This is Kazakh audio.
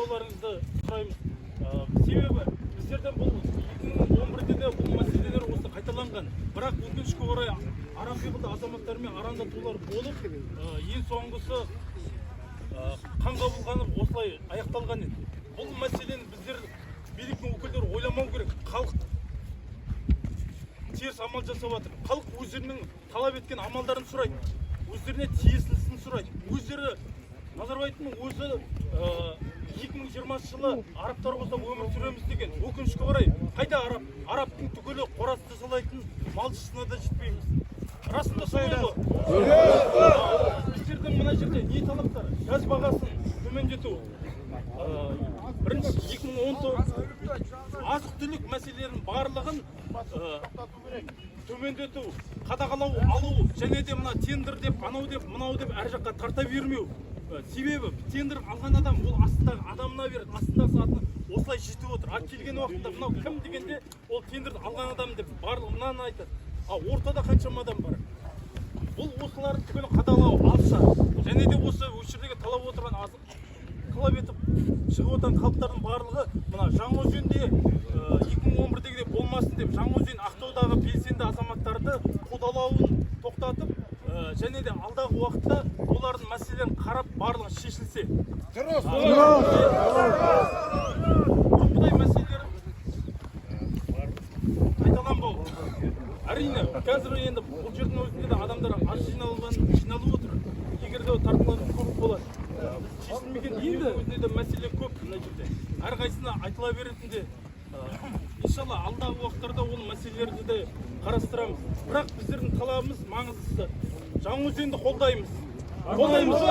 Қолдауларыңызды сұраймыз. Себебі біздерден бұл 2011-де де бұл мәселелер осы қайталанған, бірақ өкінішке орай, арам пиғылды азаматтармен арандатулар болып, ең соңғысы қанға былғанып, осылай аяқталған еді. Бұл мәселені біздер, биліктің өкілдері, ойламау керек. Халық теріс амал жасап жатыр. Халық өздерінің талап еткен амалдарын сұрайды, өздеріне тиесілісін сұрайды. Өздері, Назарбаевтың өзі 2020 жылы арабтар қоса өмір сүреміз деген. Өкінішке орай, қайда араб? Арабтың түгілі, қораз тазалайтын малшысына да жетпейміз. Расында солай ғой. Біздердің мына жерде не талаптар? Газ бағасын төмендету. Бірінші 2019 азық түлік мәселелерінің барлығын төмендету, қадағалау алу және де мына тендер деп, анау деп, мынау деп әр жаққа тарта бермеу. Себебі тендер алған адам ол астындағы адамына береді, астындағы атына осылай жетіп отыр. А келген уақытында мынау кім дегенде, ол тендерді алған адам деп барлығы мынаны айтады. А ортада қаншама адам бар? Бұл осылардың түгелін қадағалау алса және де осы жердегі талап отырған, талап етіп шығып отырған халықтардың барлығы мына Жаңаөзенде 2011-дегідей болмасын деп, Жаңаөзен, Ақтаудағы белсенді азаматтарды қудалауын тоқтатып, және де алдағы уақытта олардың мәселелерін қарап, барлығы шешілсе. Дұрыс. Бұрынғыдай мәселелер қайталанбау. Әрине, қазір енді бұл жердің өзінде де адамдар аз жиналған, жиналып отыр. Егер де тартылатын көп болады. Шешілмеген енді өзінде де мәселе көп мына жерде, әрқайсысына айтыла беретін де. Иншалла, алдағы уақыттарда ол мәселелерді де қарастырамыз. Бірақ біздердің талабымыз, маңыздысы, Жаңаөзенді қолдаймыз. Қолдаймыз ба?